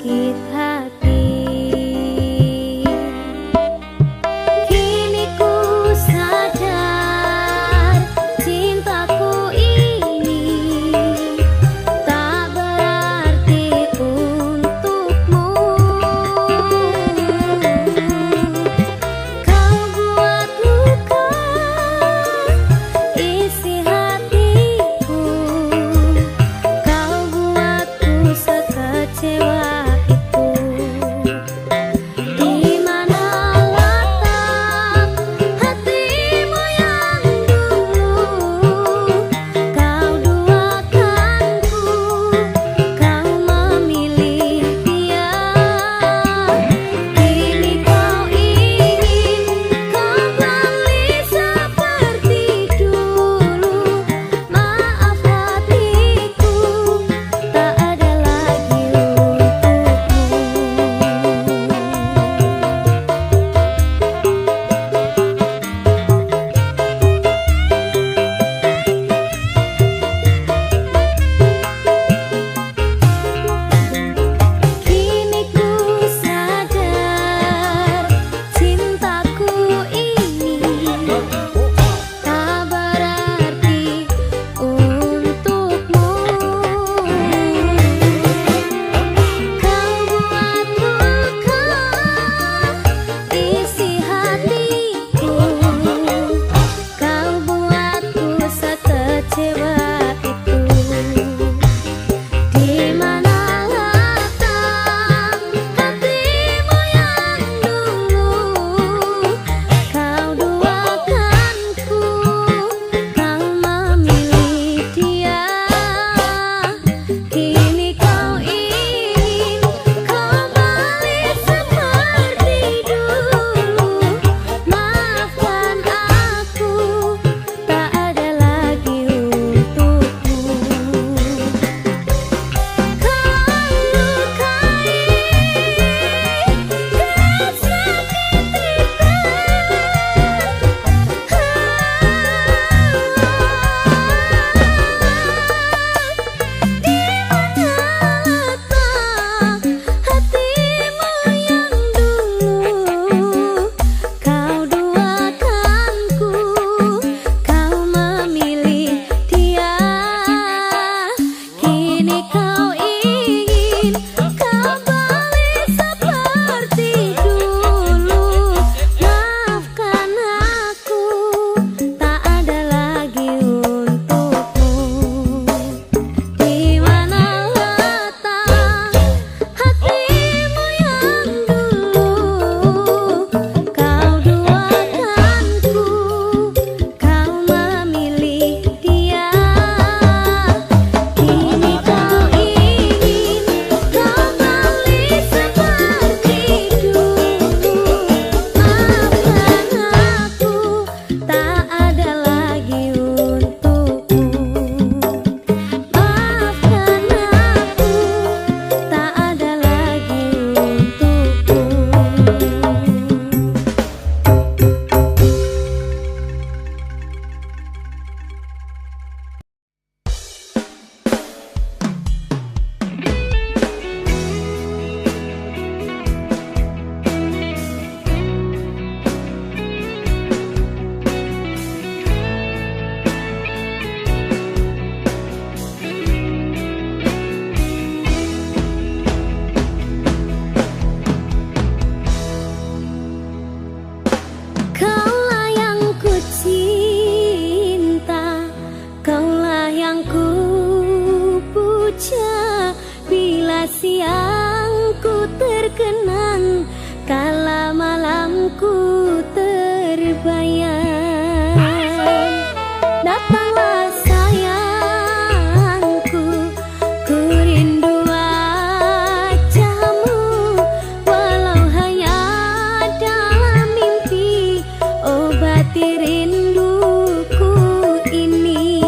sakit hati. Kini ku sadar cintaku ini tak berarti untukmu. Kau buat luka isi hatiku, kau buatku sekecewa itu. Di mana letak hatimu yang dulu kau duakanku, kau memilih dia. Kini kau ingin kembali seperti dulu. Maaf hatiku tak ada lagi untukmu. Kini ku sadar cintaku ini tak berarti untukmu. Kau buat luka isi hatiku, kau buatku sekecewa itu. Di mana letak hatimu yang dulu kau duakanku, kau memilih dia. Kini kau ingin kembali seperti dulu. Maafkan aku, tak ada lagi untukmu. Kau lukai kesakit itu. Di mana letak hatimu yang dulu kau duakanku, kau memilih dia. Kini kau ingin kembali seperti dulu. Maafkan aku, tak ada lagi untukmu. Di mana letak hatimu yang dulu kau duakanku, kau memilih dia. Kini kau ingin kembali seperti dulu. Maafkan aku, tak ada lagi untukmu. Maafkan aku, tak ada lagi untukmu. Kaulah yang ku cinta, kaulah yang ku puja. Bila siang ku terkenang, kala malamku terbayang. Datanglah sayangku, ku rindu wajahmu. Walau hanya dalam mimpi, obati rinduku ini.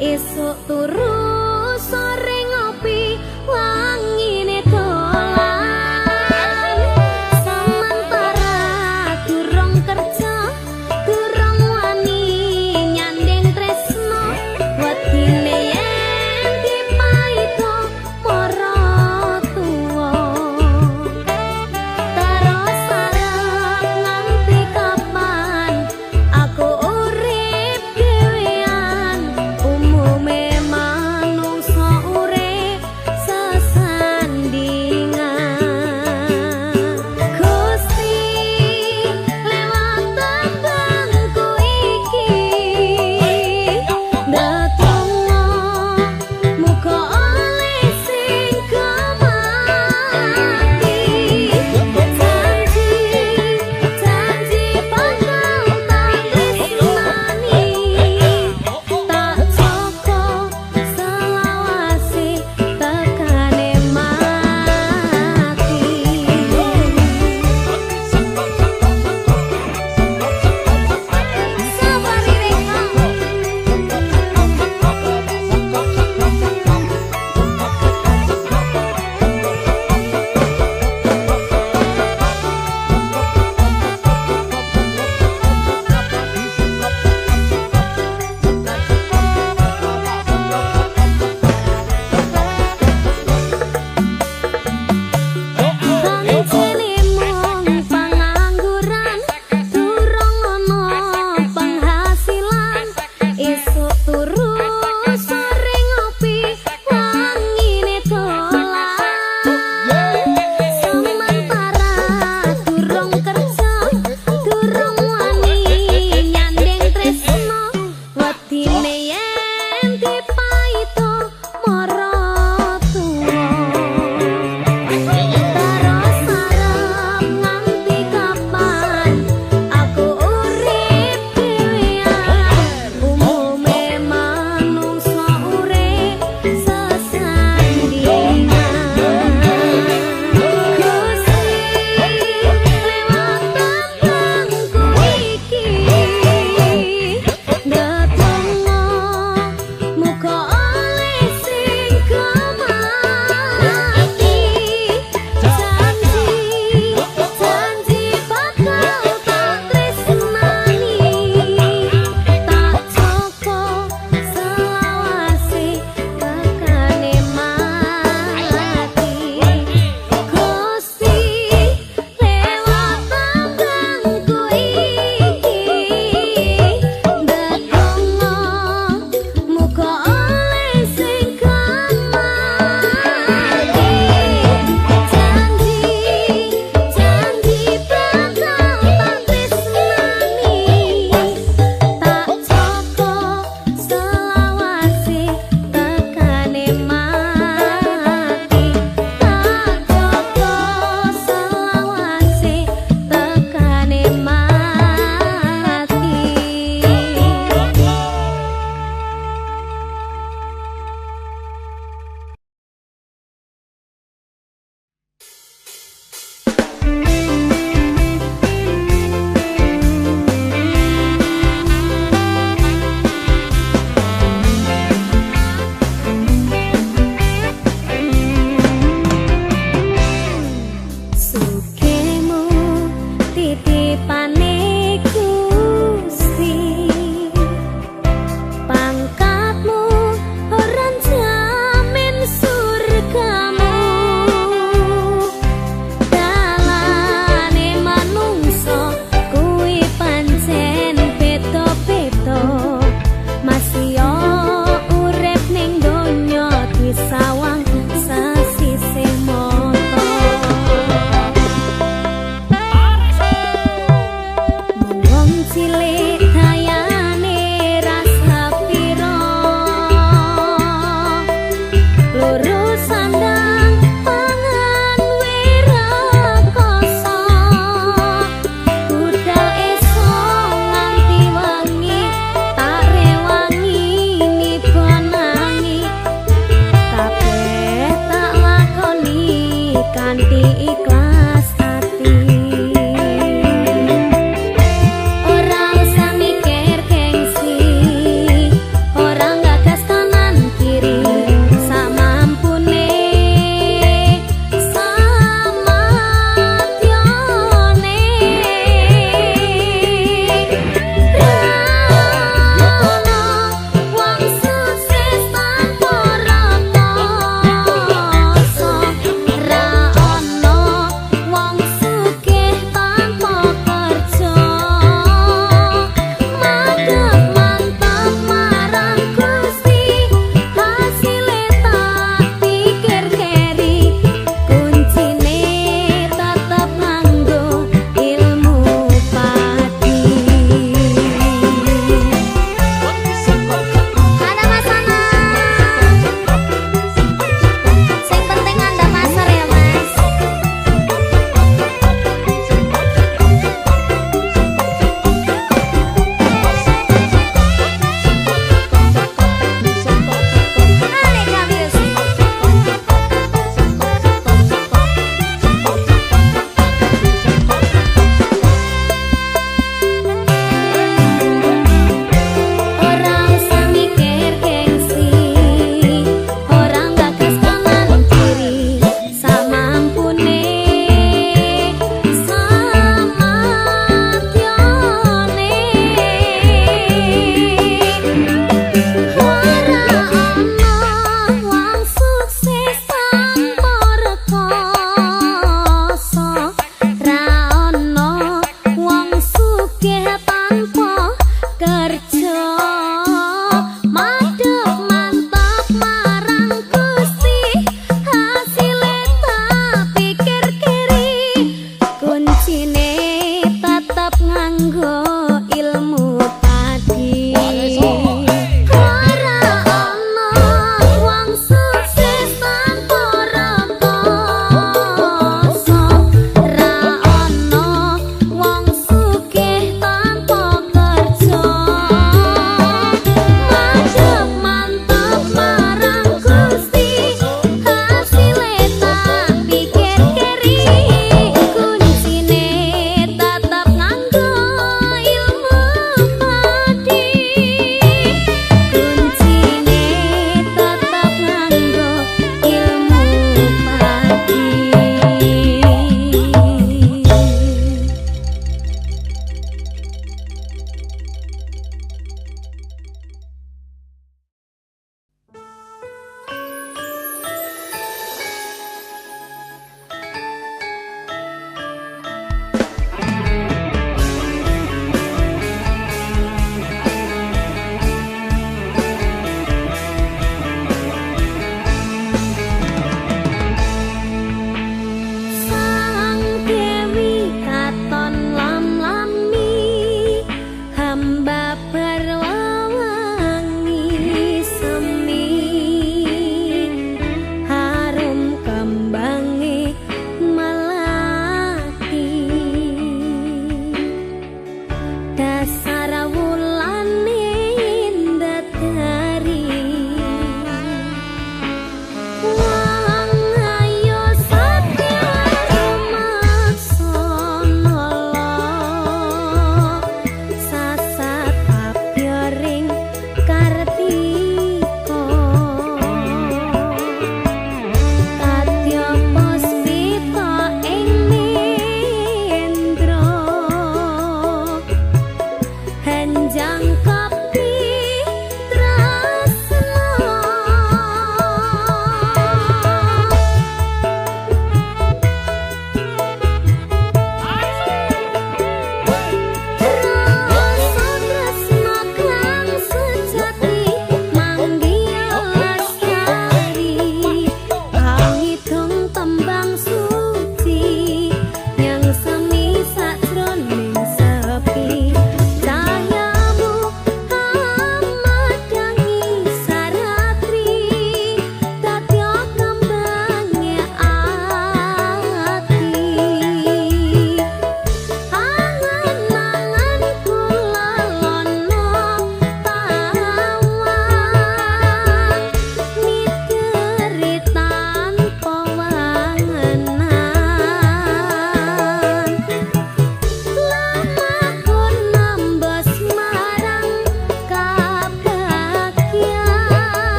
Esuk turu sore ngopi wangine dolan. Sementara durung kerja, durung wani nyanding tresno, wedine yen dipaito para tuwa. Terus arep nganti kapan aku urip dhewean, umume manungsa urip sesandingan. Gusti lewat tembangku iki ndedonga muga oleh sing kemati. Janji janji bakal tak tresnani, tak jaga selawase tekane mati. Safari Reka. Kancane mung pengangguran, durung ono penghasilan. Esuk turu sore ngopi wangine dolan. Sementara durung kerja, durung wani nyanding tresno, wedine yen dipaito mara tuwa. Terus arep nganti kapan aku urip dhewean, umume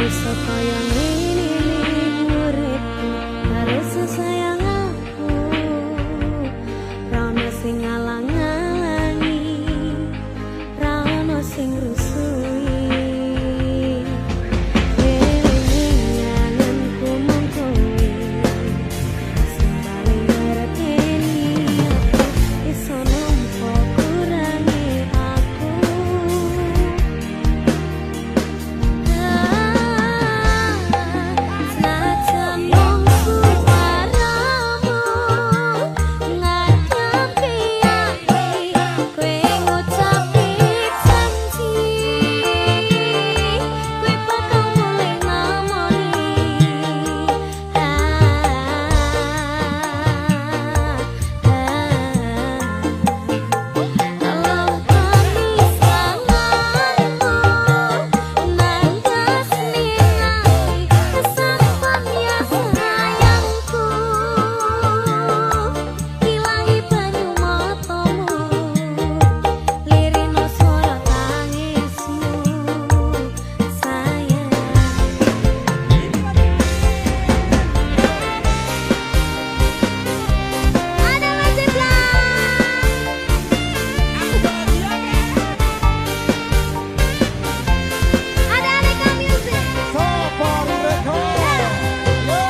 Iso kaya ngene ning uripku karo sesayang aku. Ra ono sing ngalang-alangi, ra ono sing rusuhi. Eling anganku mung kowe sing paling ngerteni aku, iso nampa kurange aku. Senajan mung suaramu ngadepi ati, kowe ngucapi janji, kowe bakal mulih nemoni. Allah tangis kangenmu nandas ningali kesampan ya sayangku, ilangi banyu matamu, lirino swara tangismu sayang. Ada Mas Iblang. Ada Aneka Music. Safari Record. Yo.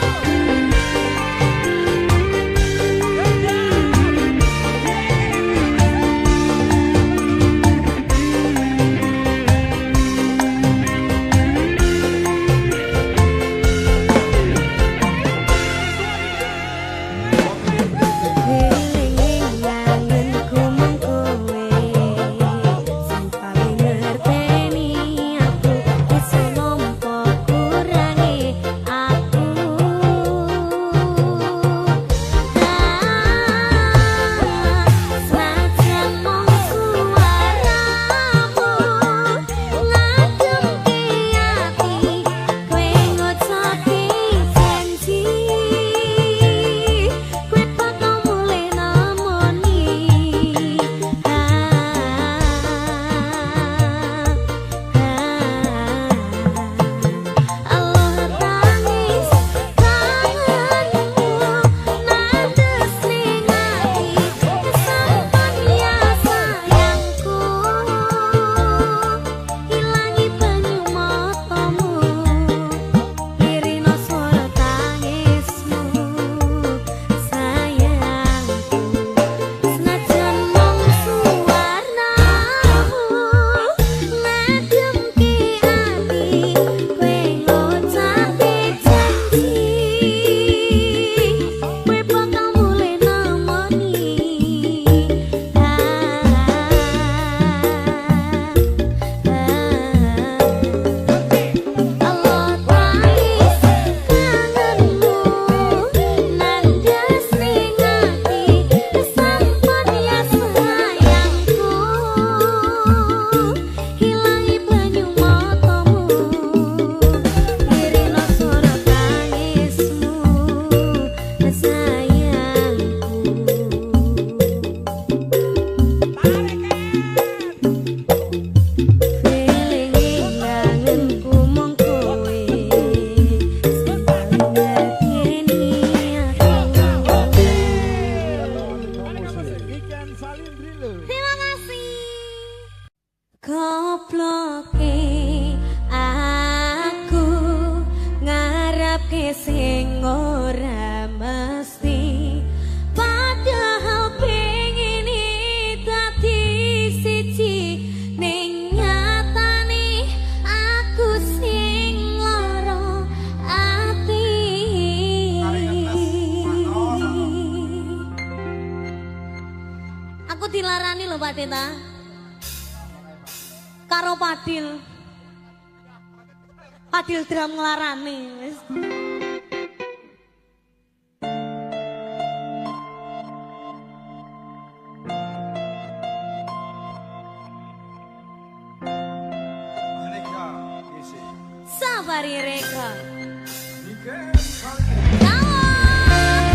Eling anganku mung kowe sing paling ngerteni aku, iso nampa kurange aku. Senajan mung suaramu ngademke ati, kowe ngucapi janji, kowe bakal mulih nemoni. Allah tangis kangenmu nandes ning ati, kesampan ya sayangku, ilangi banyu matamu, lirino swara tangismu sayangku. Senajan mung suaramu ngademke ati, kowe ngucapi janji, kowe bakal mulih nemoni. Allah tangis kangenmu nandas ning ati, kesampan ya sayangku, ilangi banyu matamu, lirino swara tangismu sayangku. Eling anganku mung kowe sing paling ngerteni aku. Ikan Salindri lho. Terima kasih. Gobloke aku ngarepke sing ora mesti, padahal pengin dadi siji, ning nyatane aku sing lara ati. Aku dilarani lho Pak Deta karo Padil. Padil drum nglarani wis. Aneka Music. Safari Record. Ikan Salindri. Tawon.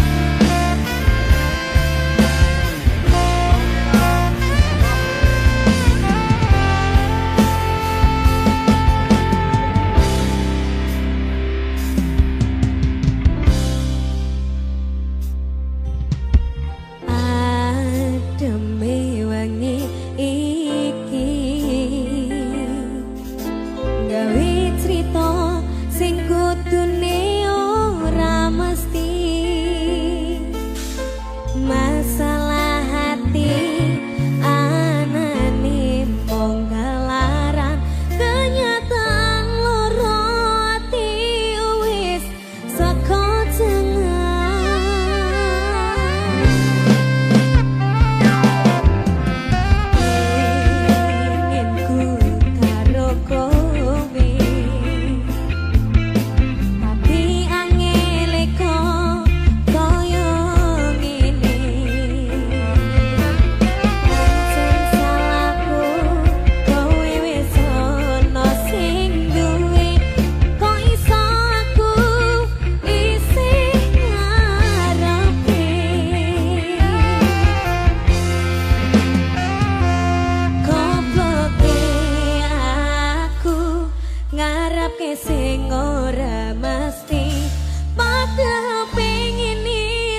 ngarepke sing ora mesti, padahal pengin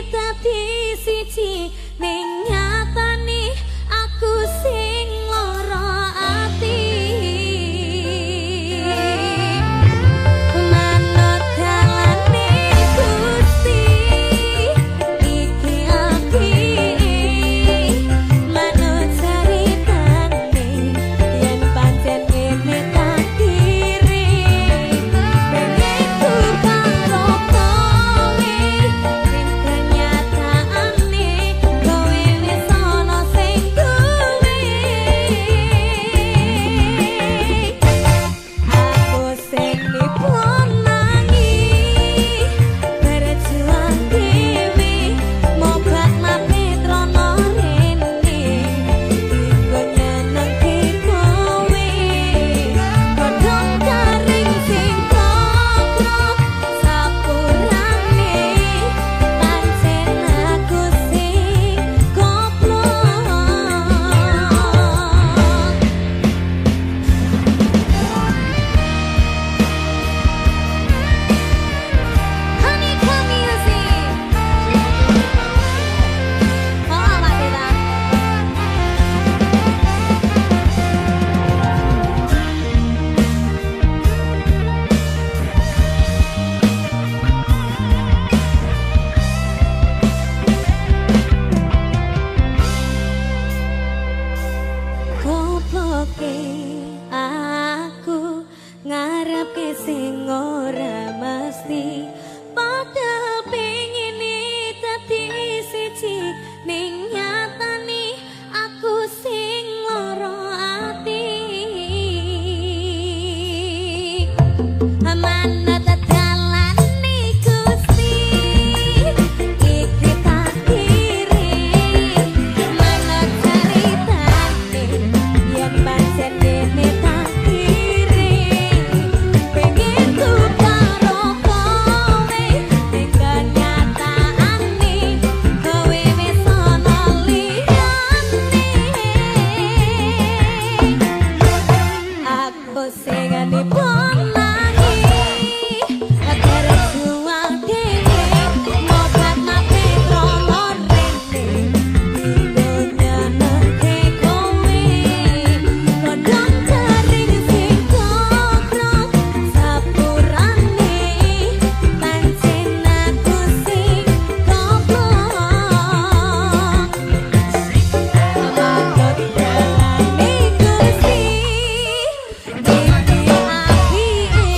dadi siji, ning nyatane aku sing lara ati. Manut dalane Gusti iki apike, manut caritane yen pancen ngene takdire. Pengen ku karo kowe ning kenyataane kowe wis ana sing duwe. Aku sing dipun nangis berjuang dhewe mobat mabit rono rene dinggo nyenengke kowe. Godhong garing sing kokrok sapurane pancen aku sing goblok. Honeycomb Music. Oh, Pak Deta. Gobloke aku ngarepke sing ora mesti, padahal pengin dadi siji, ning nyatane aku sing lara ati. Manut dalane Gusti iki takdire, manut caritane yen pancen ngene takdire. Pengen ku karo kowe ning kenyataane kowe wis ana liyane. Aku sing dipun nangis berjuang dhewe mobat mabit rono rene dinggo nyenengke kowe. Godhong garing sing kokrok sapurane pancen aku sing goblok. Manut dalane Gusti iki apike,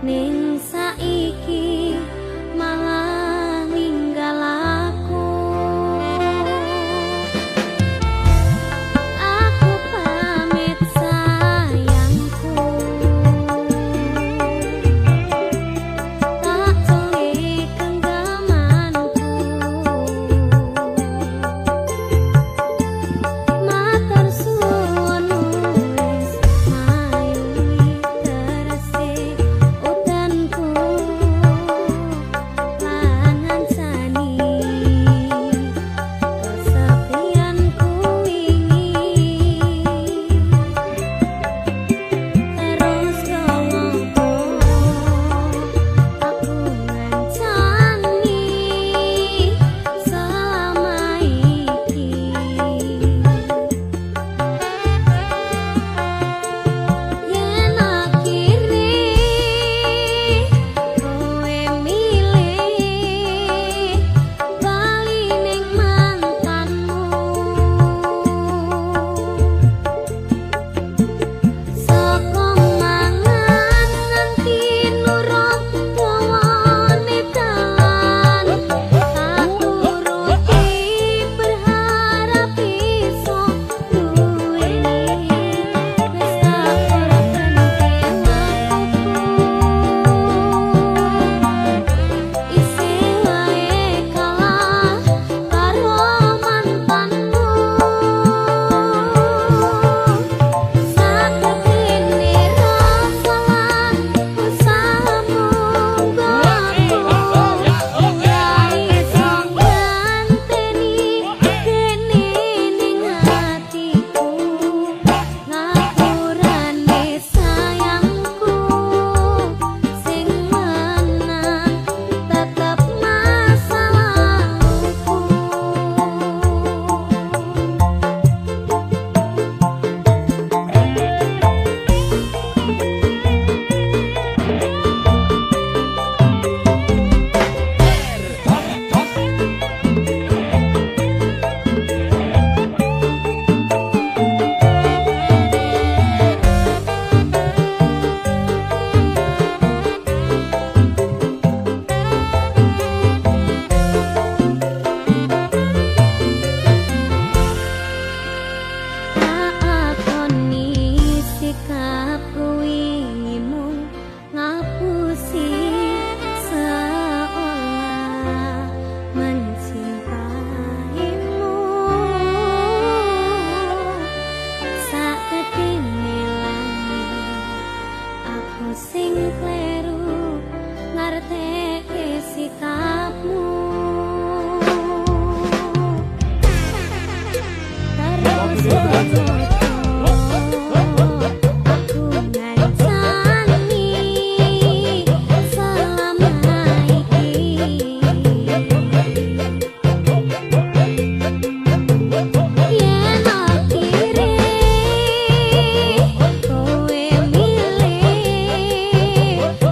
Ning saiki malah ninggal aku. Aku pamit sayangku, tak coli genggamanku. Matur suwun wis mayuni terese udanku lan ngancani kesepianku wingi. Terus ngopo aku ngancani selama iki. Yen akhire kowe milih bali ning mantanmu, saka mangan nganti nurut dawane dalan, tak turuti berharap iso duweni. Wis tak korbanke waktuku, isih wae kalah karo mantanmu. Saketene rasa lan usahamu nggonku, ora iso nganteni dene ning atiku. Ngapurane sayangku, sing menang tetep masa laluku. Tak akoni sikapku wingi mung ngapusi seolah mencintaimu. Saketene langit aku sing kleru ngarteke sikapmu. Terus aku ngancani selama iki. Yen akhire kowe milih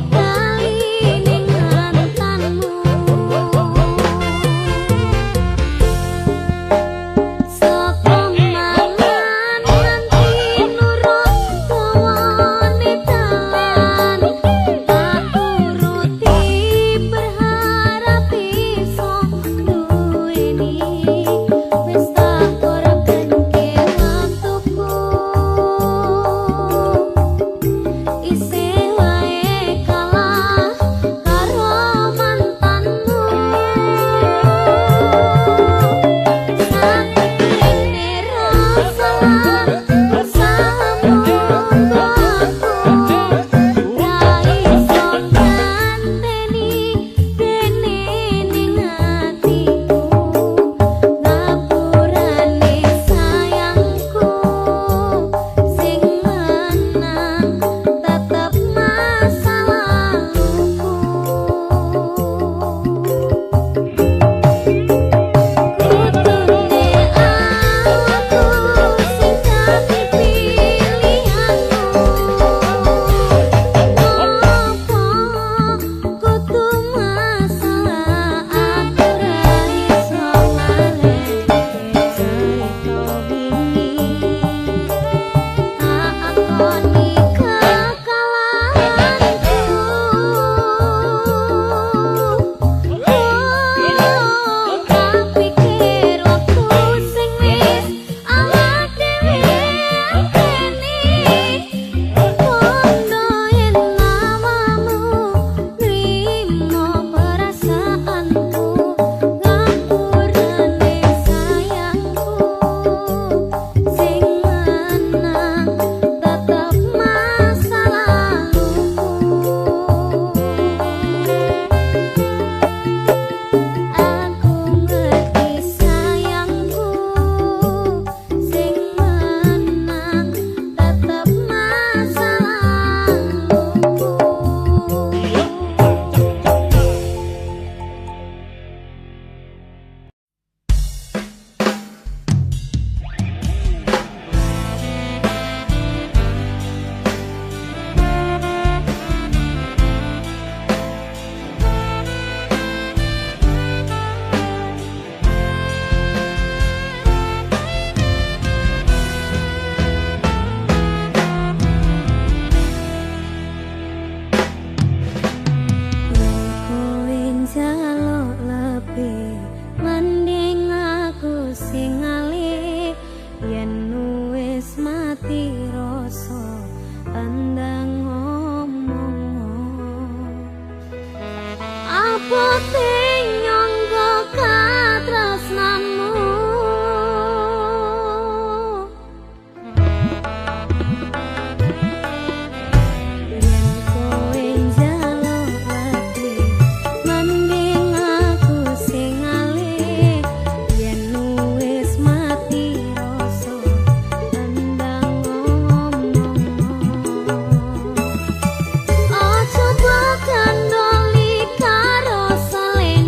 bali ning mantanmu, saka mangan Abote nyangga katresnanmu. Yen kowe njaluk ati, mending aku sing ngalih. Yen wis mati rasa endang ngomong. Aja mbok kandhani karo selingkuhanmu.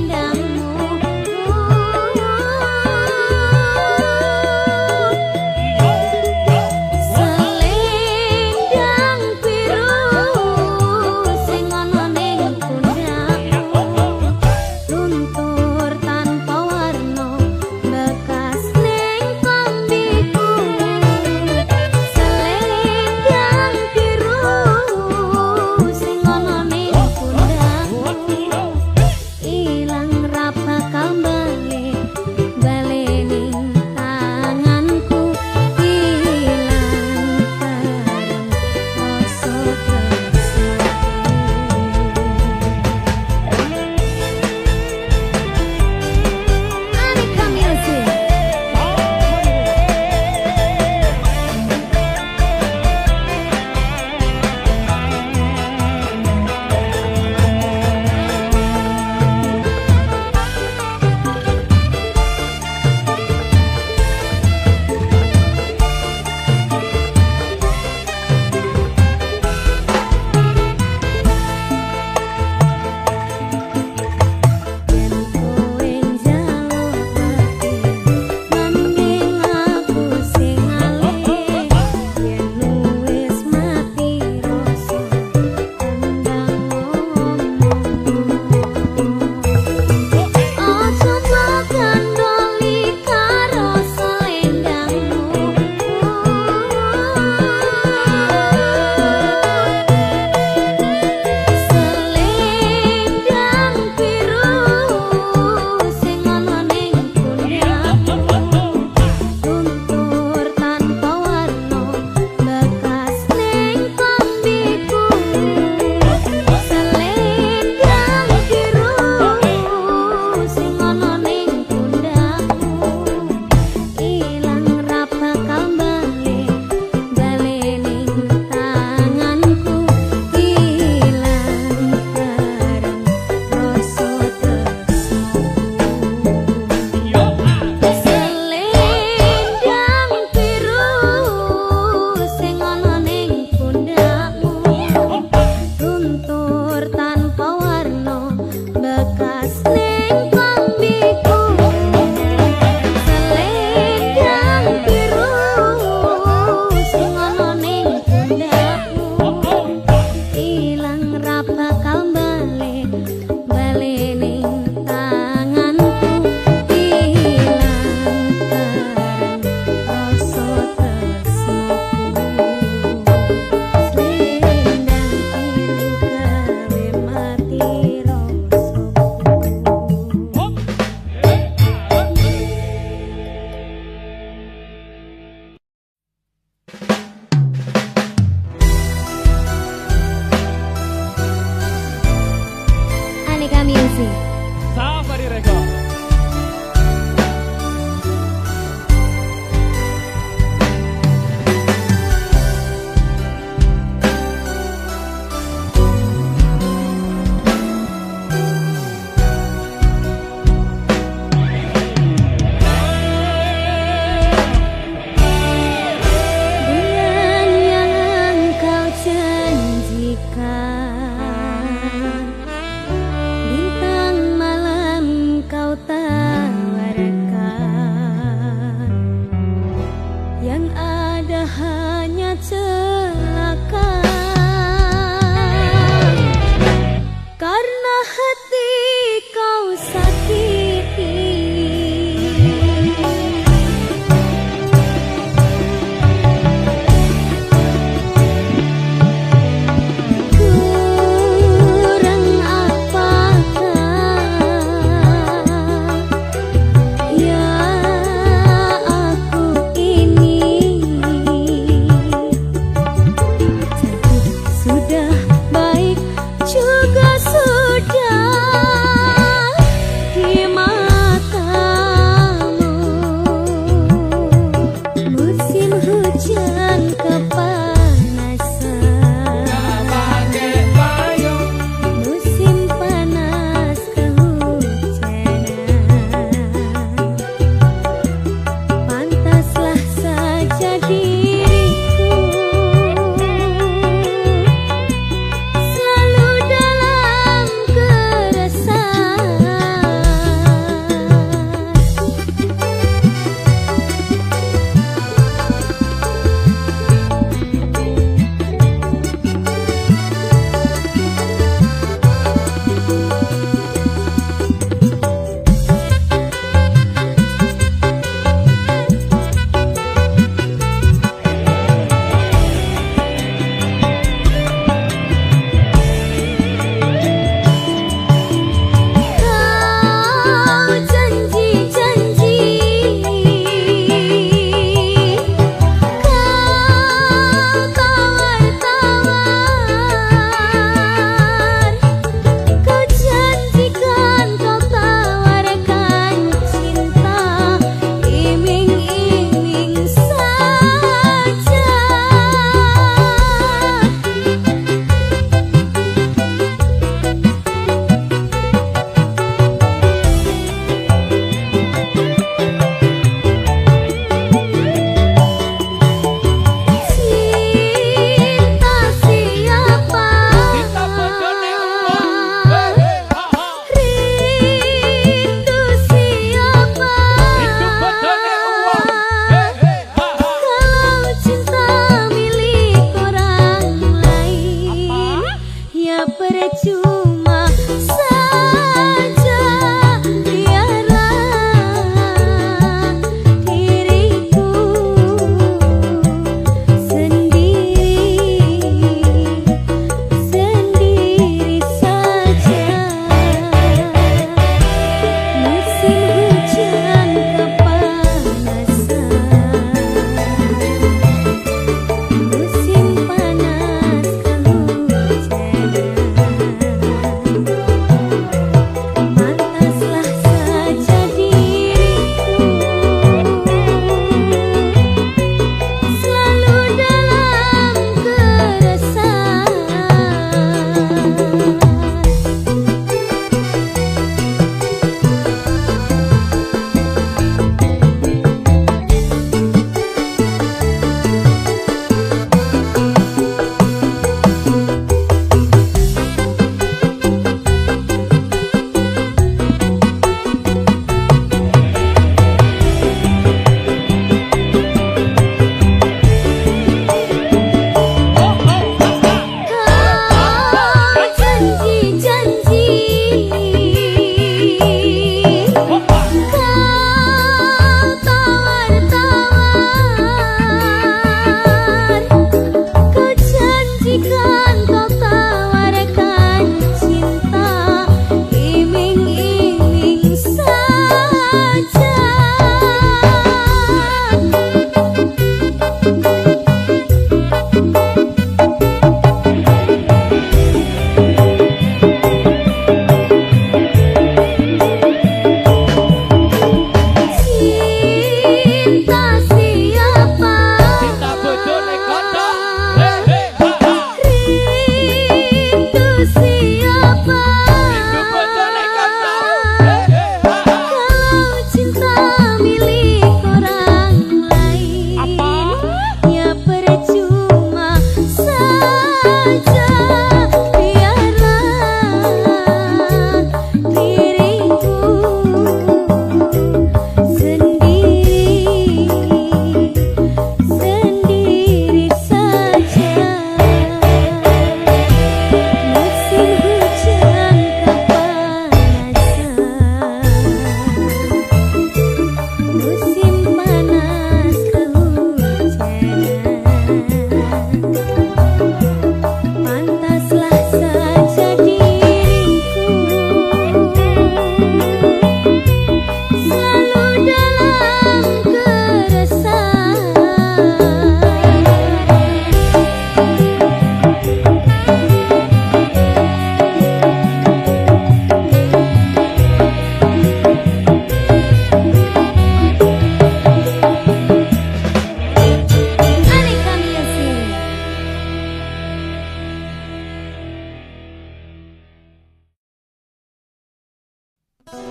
Kayung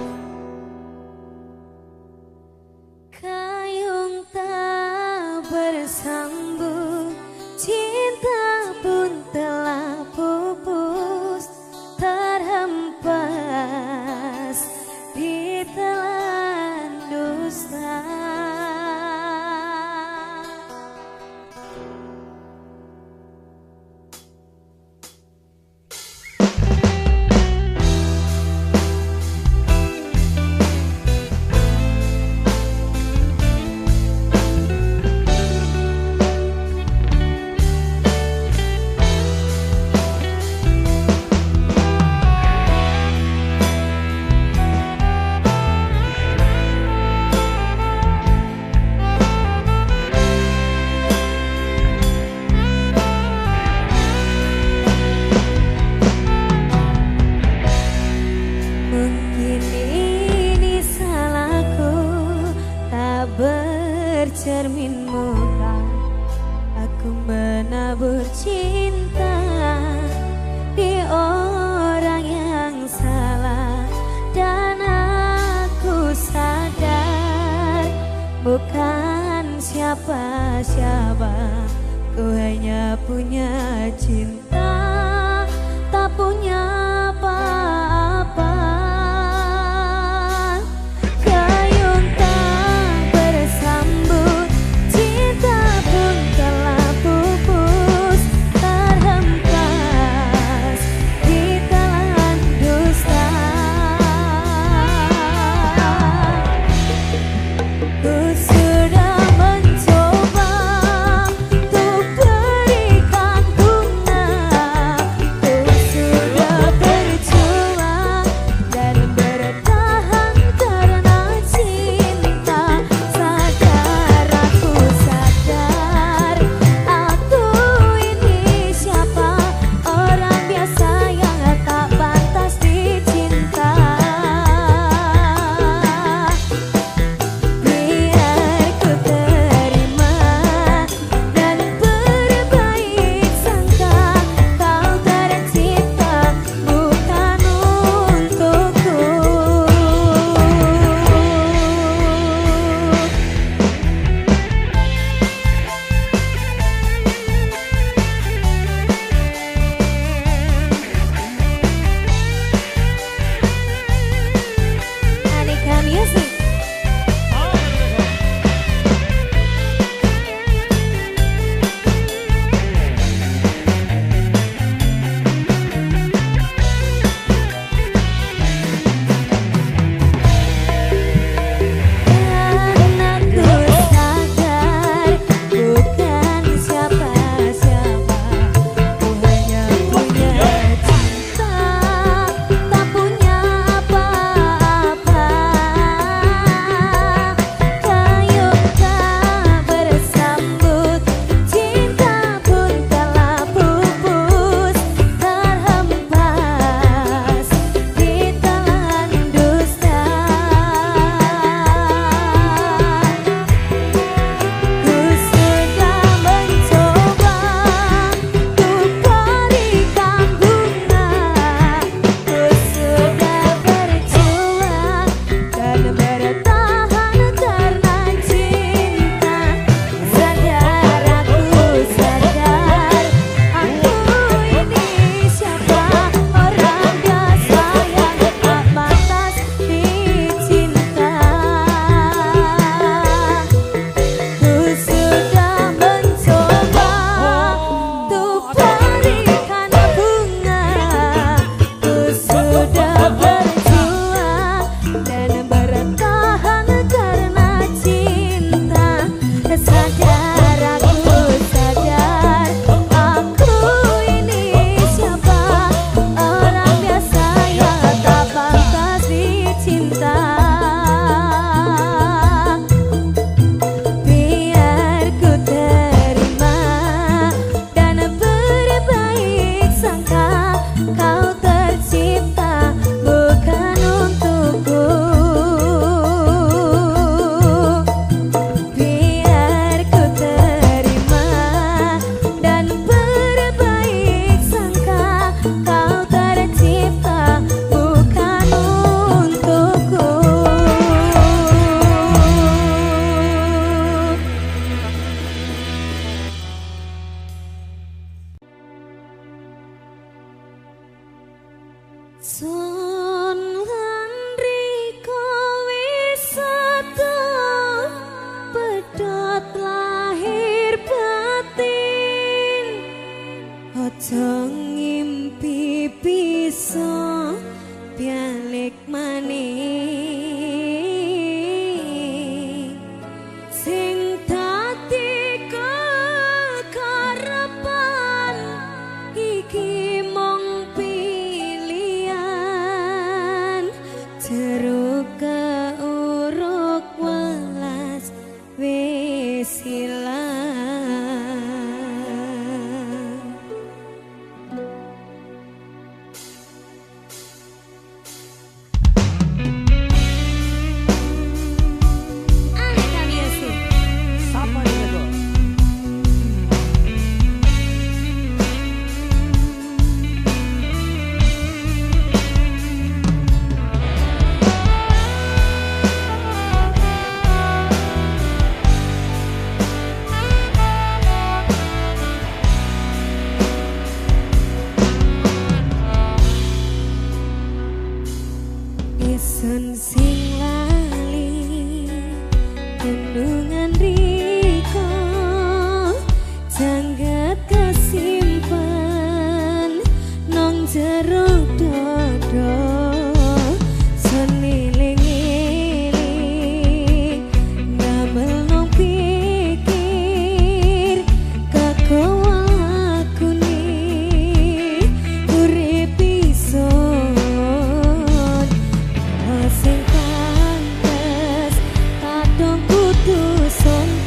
tak bersambung, cinta pun telah pupus, terhempas ditelan dusta. Mungkin ini salahku, tak bercermin muka. Aku menabur cinta di orang yang salah, dan aku sadar bukan siapa-siapa. Ku hanya punya cinta, tak punya apa-apa. Kayung tak bersambut, cinta pun telah pupus, terhempas ditelan dusta. Ku sudah mencoba untuk berikan bunga, Sun lan riko wis sedo pedhot lahir batin, aja ngimpi bisa balik maning. Sing dadi kekarepan iki mung pilihan, jeruk keuruk welas wis ilang. Aneka Music. Safari Record. Isun sing lali kandungan riko, jangget kesimpan nong jero dodo. Sun eling-eling ndamel nong pikir, kagowo lakune urip isun. Sing pantes kadung kudu sonten.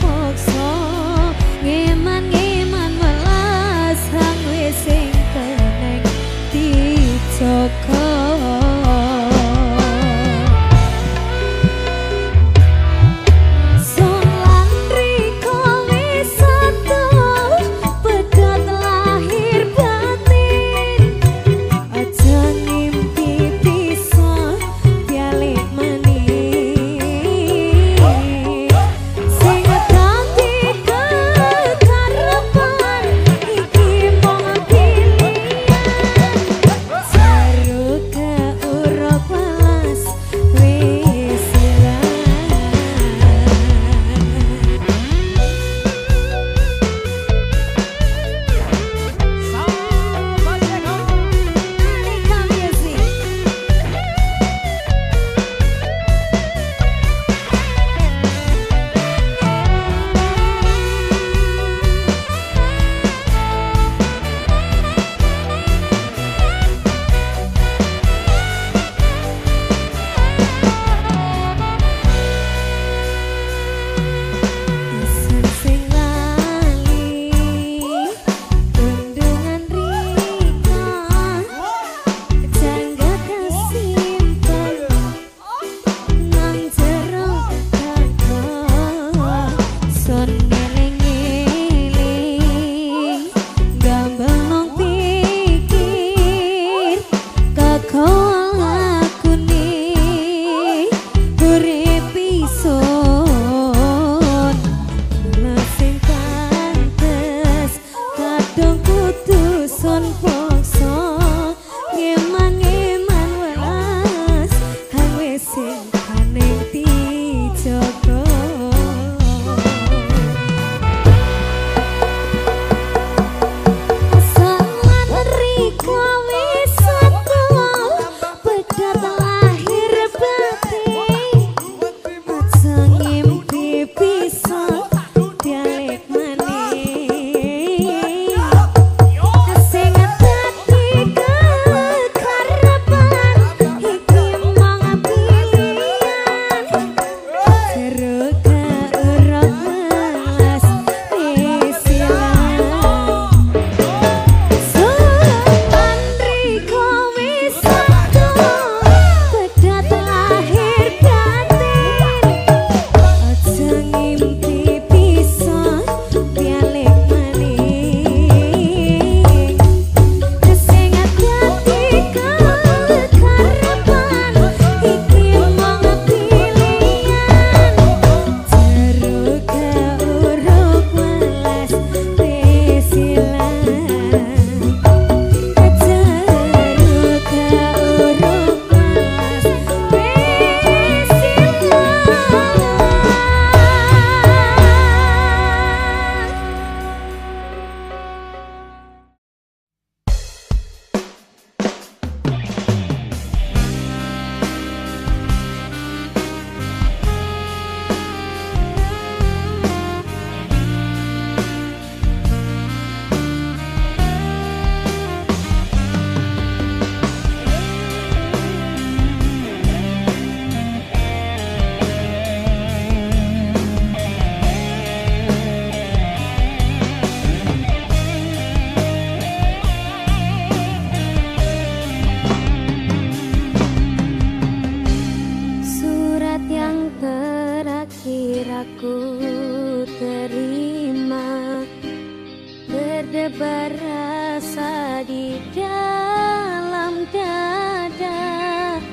Berdebar rasa di dalam dada.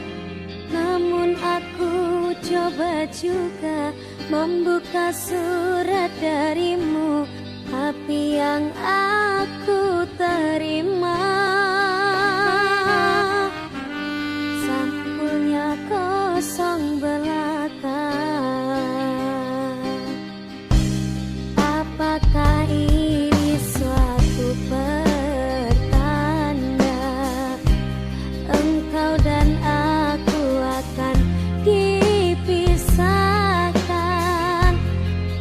Namun aku coba juga membuka surat darimu, tapi yang aku terima sampulnya kosong belaka. Apakah ini suatu pertanda engkau dan aku akan dipisahkan?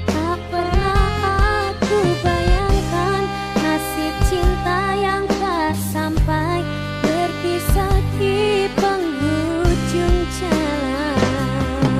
Tak pernah aku bayangkan nasib cinta yang tak sampai berpisah di penghujung jalan.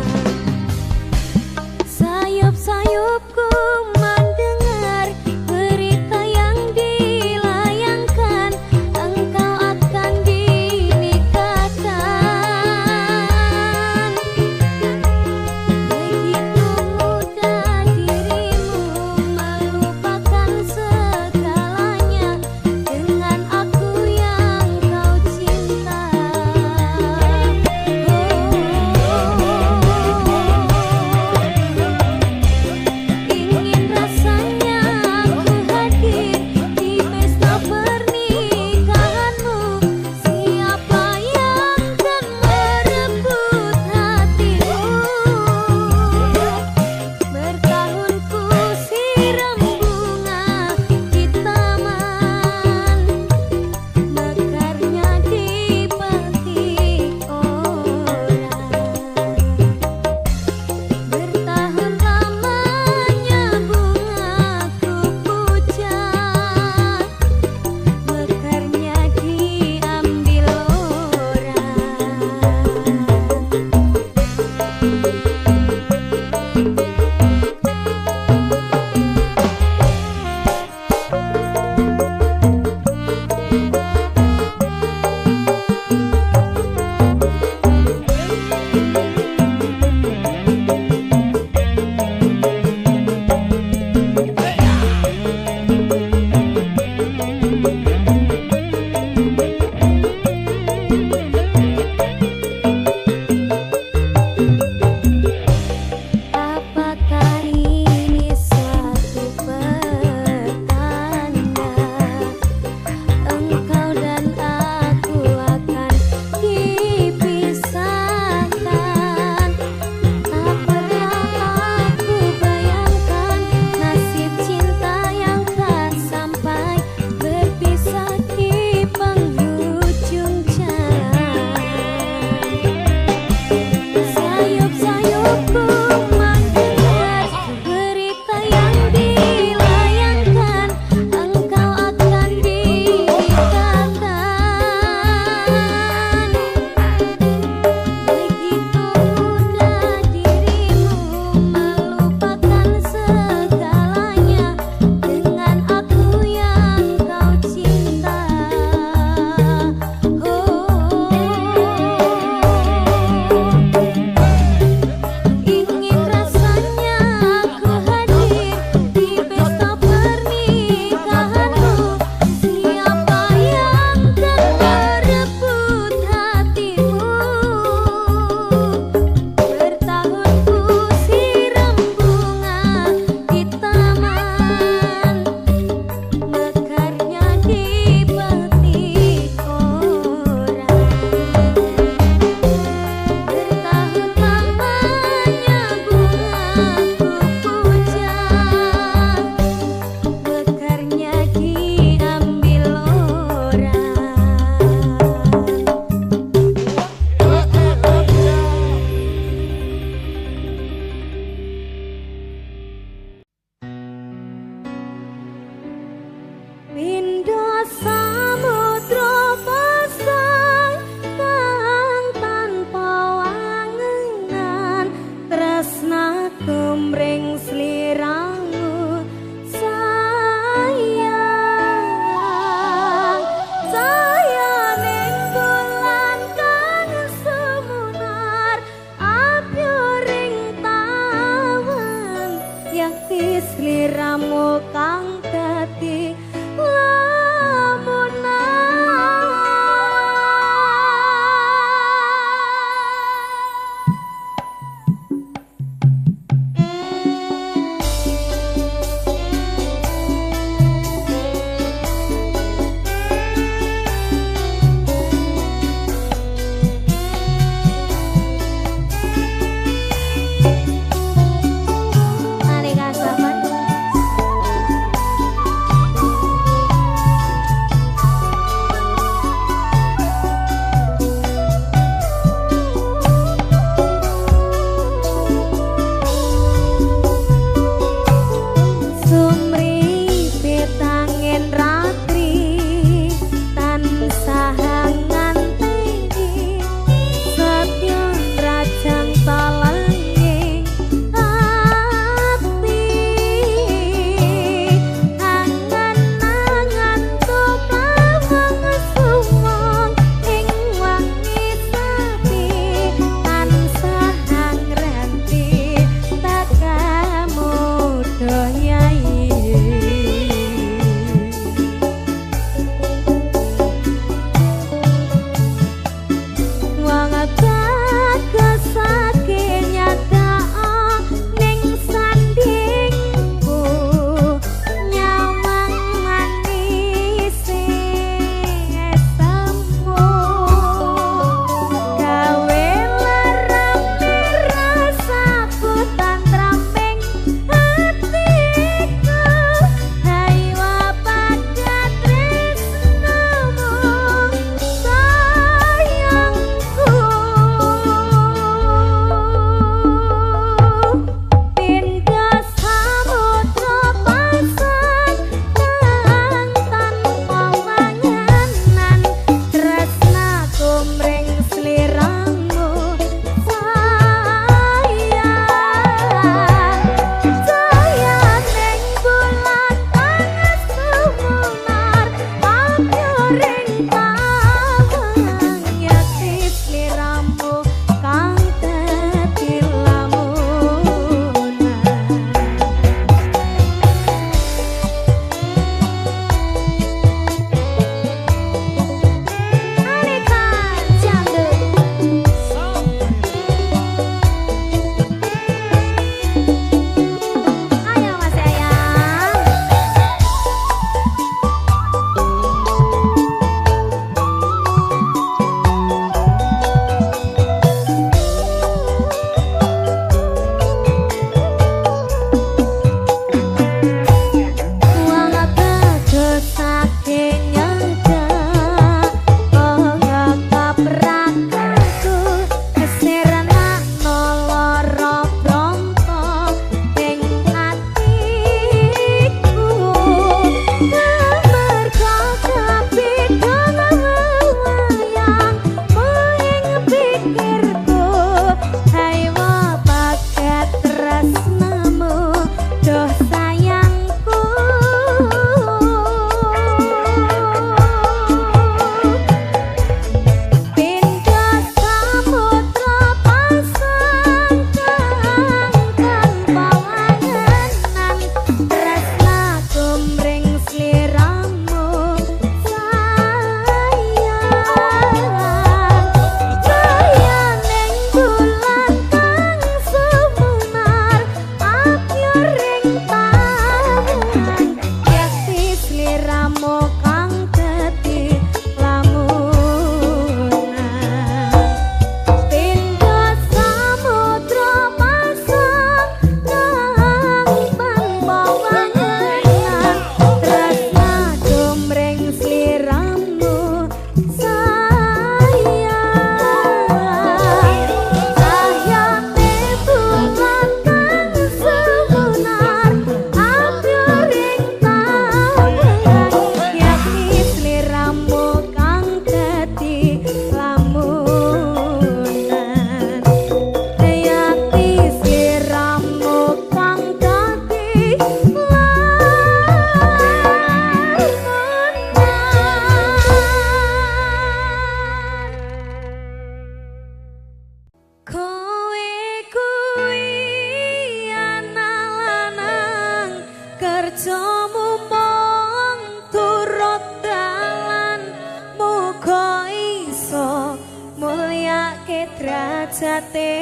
Ningkatake derajate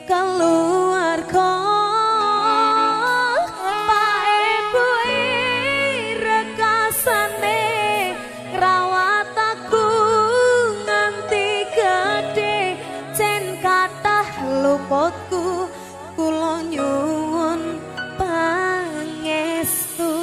keluarga. Pak Ibu rekasane ngrawat aku nganti gedhe, cen kathah luputku kula nyuwun pangestu.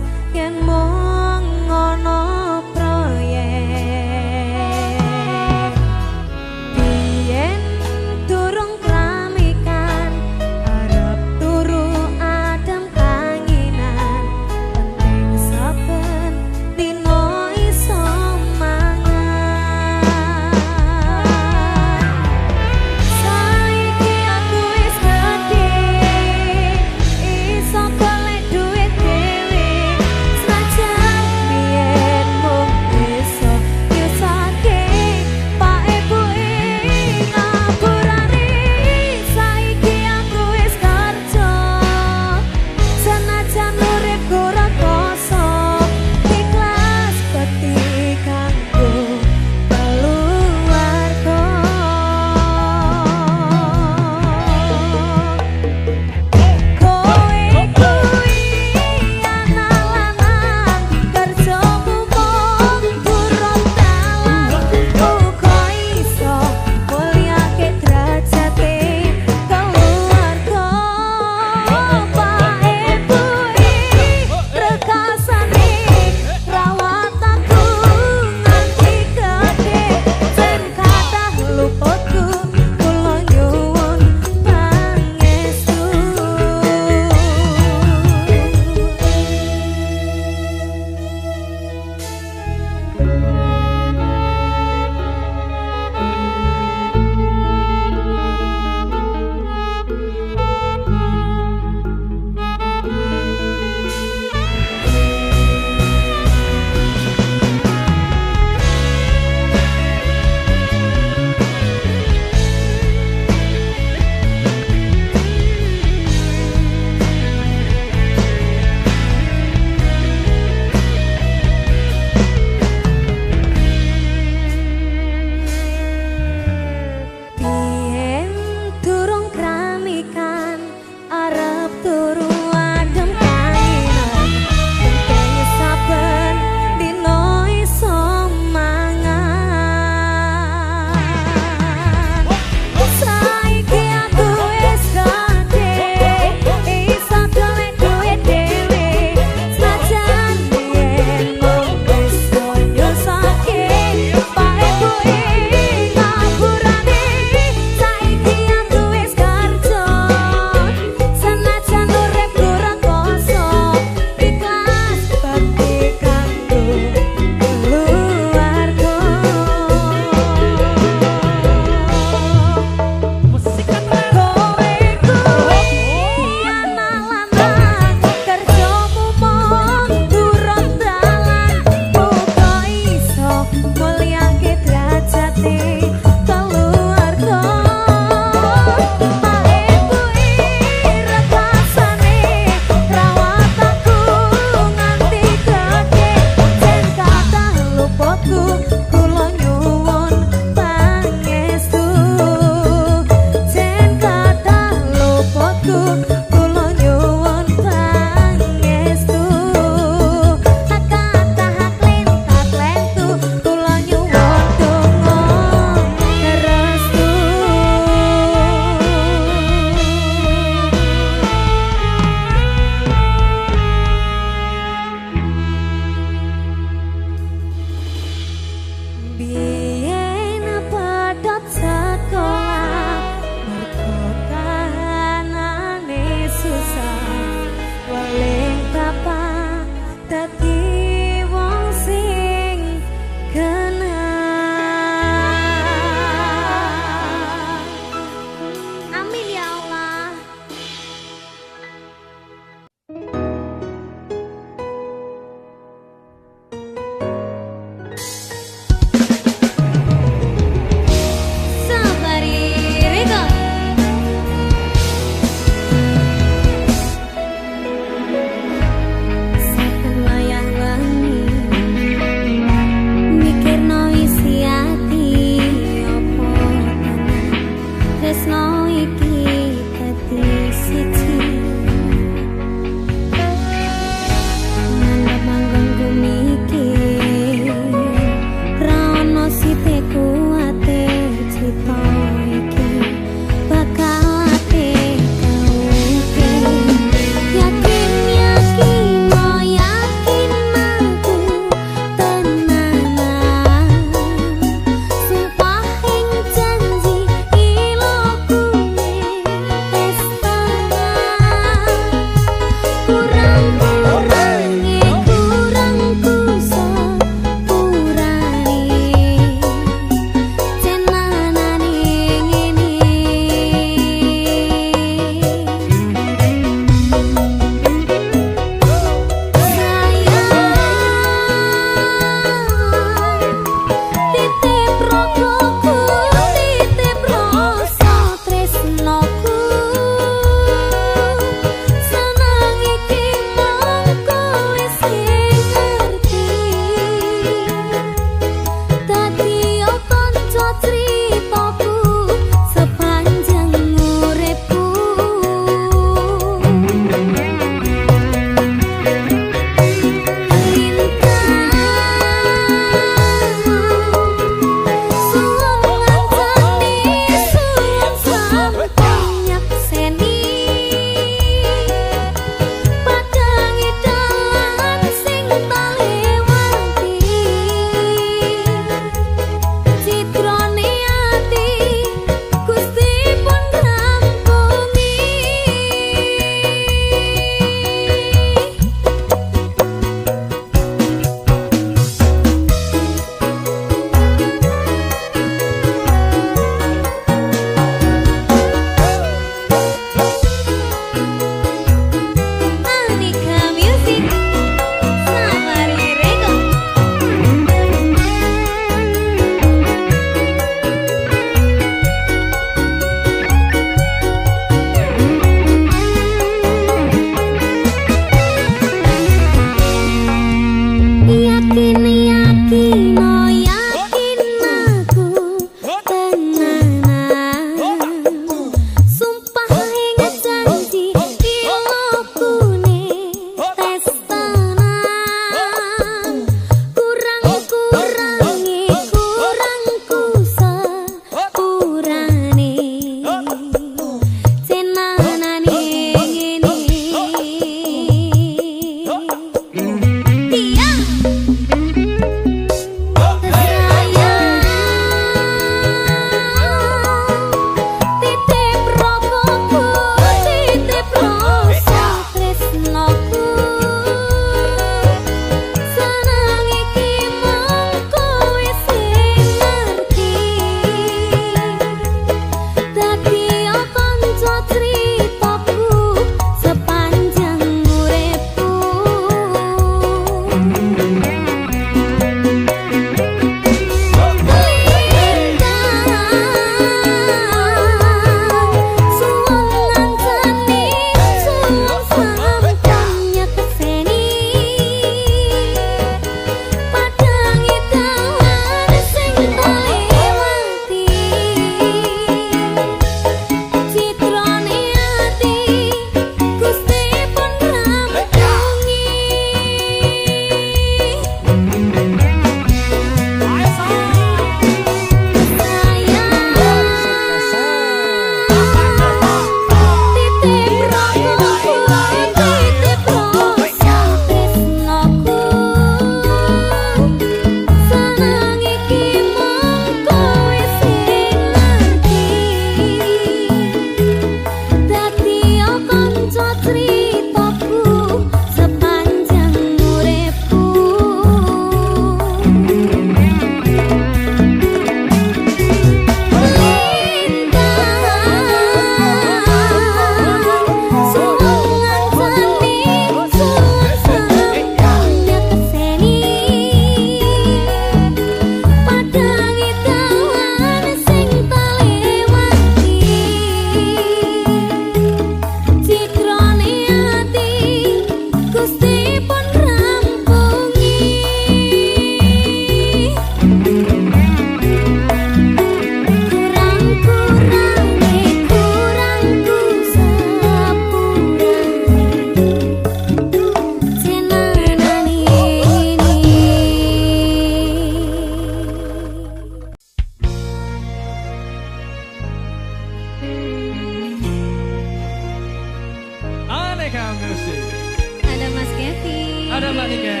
Mbak Niken.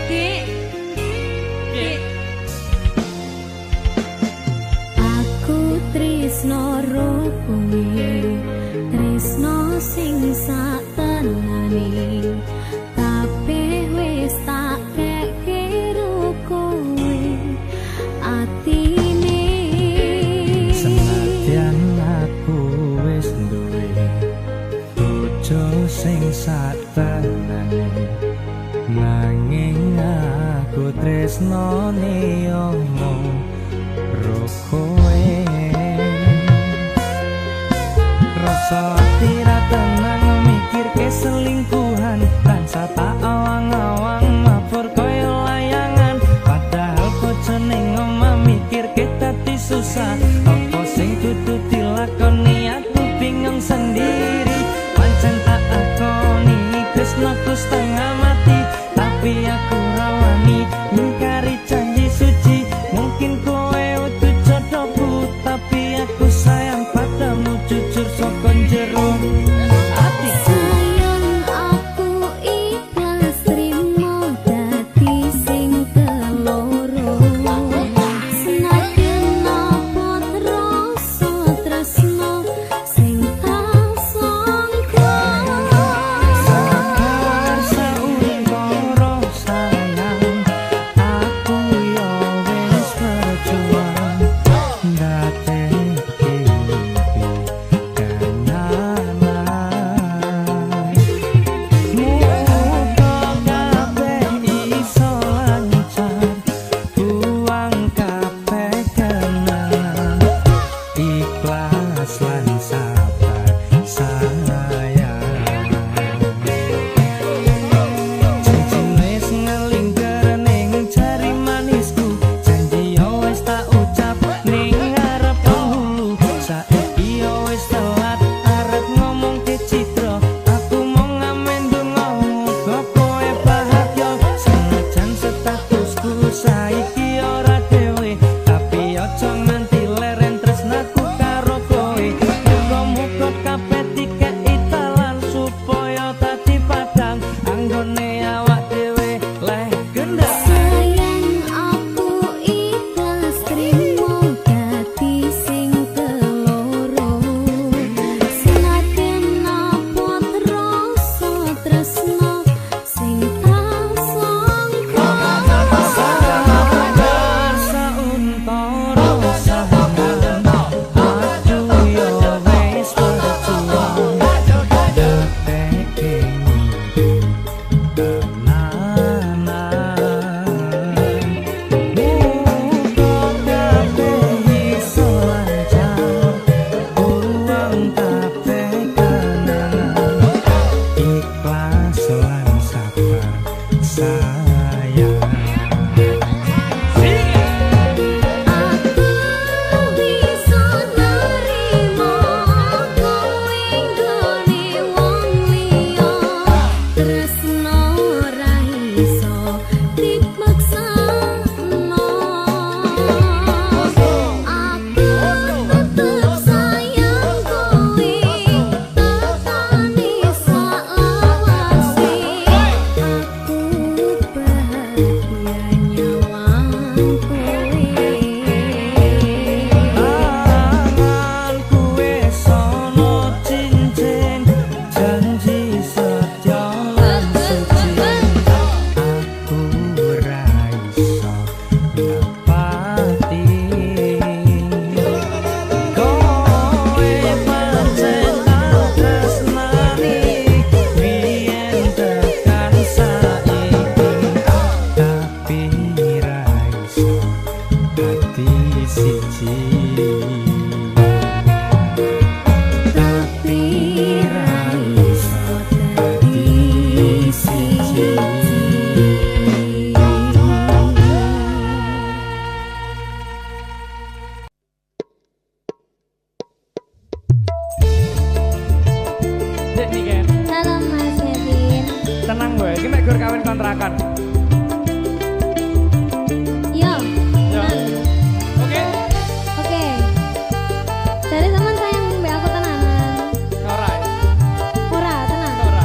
Dik. Dik. Aku tresno ro kowe, tresno sing sak tenane. Kabeh wis tak keke ro kowe atine. Senadyan aku wis duwe bojo sing sak tenane, nanging aku tresnane omong ro kowe. Rasa ati ra tenang mikirke selingkuhan, tansah tak awang-awang mabur koyo layangan. Padahal bojone omah mikirke dadi susah. Apa sing kudu dilakoni aku bingung sendiri. Pancen tak akoni tresnaku setengah mati, tapi aku ra wani ngingkari janji suci. Mungkin kowe udu jodohku, tapi aku sayang padamu jujur saka jero atiku. Sayang aku ikhlas trimo dadi sing keloro. Senajan apa rasa tresno sing tak sangka. Sabar sauntara sayang, aku yo wis berjuang ndadekke mimpi kenangan. Muga kabeh iso lancar, buang kabeh kenangan, ikhlas lan sabar sayang. Janji wis ngelingker ning jari manisku, janji yo wis tak ucap ning ngarep penghulu. Saiki yo wis telat arep ngomong ke Citra, aku mau ngamen donga muga kowe bahagia. Senajan statusku saiki ora dhewe, tapi aja nganti leren tresnaku karo kowe. Muga-muga kabeh dikeki dalan supaya dadi padang anggone awak dhewe leh gendang. Sayang aku ikhlas trimo dadi sing keloro. Senajan apa rasa tresno sing tak sangka. Sabar sauntara sayang, aku yo wis berjuang ndadekke mimpi tenanan. Muga kabeh iso lancar, buang kabeh kenangan, ikhlas lan sabar sayang. Aku bisa nerimo kowe nggone wong liya, tresno ora iso dipaksano. Aku tetep sayang kowe, tetane saklawase. Aku bahagia nyawang kowe. Tanganku wis ana cincin, janji setya lan suci. Aku ora iso nepati. Kowe pancen tak tresnani, biyen tekan saiki, tapi ra iso dadi siji. Tapi ra iso dadi siji. Dek Niken. Salam Mas Kevin. Tenang gue, iki mek gur kawin kontrakan. Yo. Yo. Tenang. Oke. Oke. Dari teman sayang mbak aku tenanan. Ora. Ora, tenang. Ora.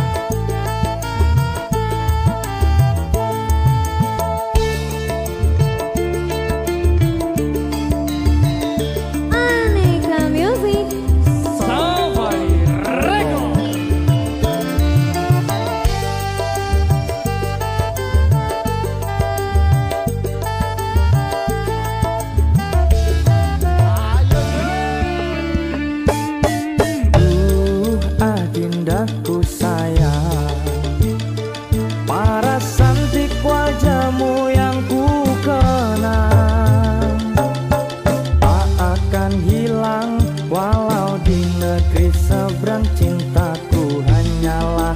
akan hilang walau di negeri seberang. Cintaku hanyalah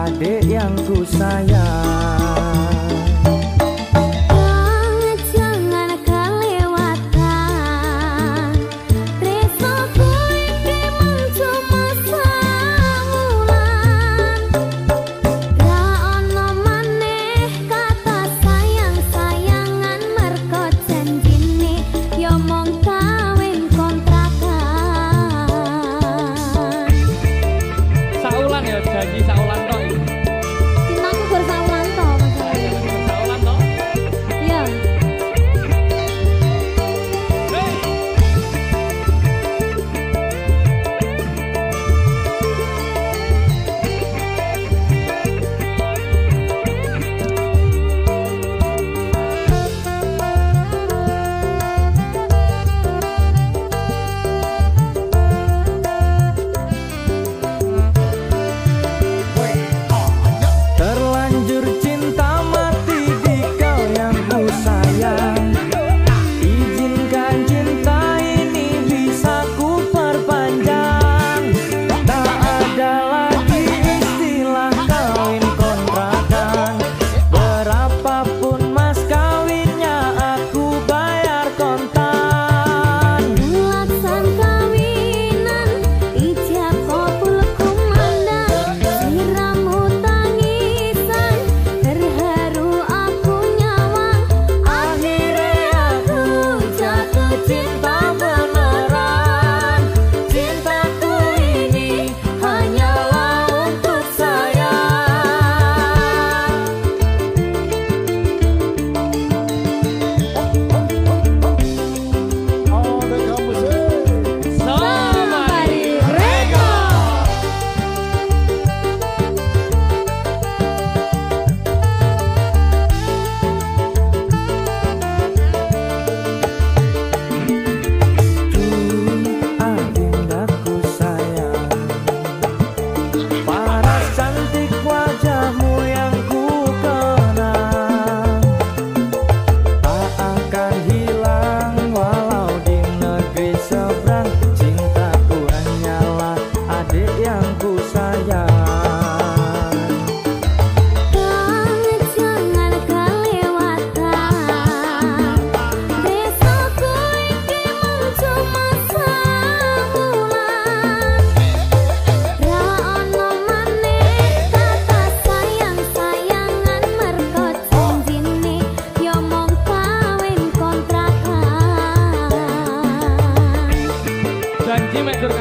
adik yang ku sayang. Jangan kelewatan, tresnoku iki mung cuma sawulan. Ra ono maneh kata sayang-sayangan, merko janjine yo mung kawin kontrakan. Saulan ya, janji saulan tok iki. Cintaku gur sawulan tok masalahnya. Saulan tok. Iya. Hey. Terlanjur cinta mati di kau yang ku sayang. Izinkan cinta ini bisa ku perpanjang. Tak ada lagi istilah kawin kontrakan. Berapapun mas kawinnya aku bayar kontan. Laksan kawinan ijab kabul kumandang, sliramu tangisan terharu aku nyawang. Akhirnya aku jatuh cinta beneran. Cintaku ini hanyalah untuk sayang. Somari Rego. Adindaku sayang, paras cantik wajahmu yang ku kenang tak akan hilang walau di negeri seberang. Cintaku hanyalah adik yang ku sayang. Jangan kelewatan, tresnoku iki mung cuma sawulan. Ra ono maneh kata sayang-sayangan, merko janjine yo mung kawin kontrakan. Janji mek gur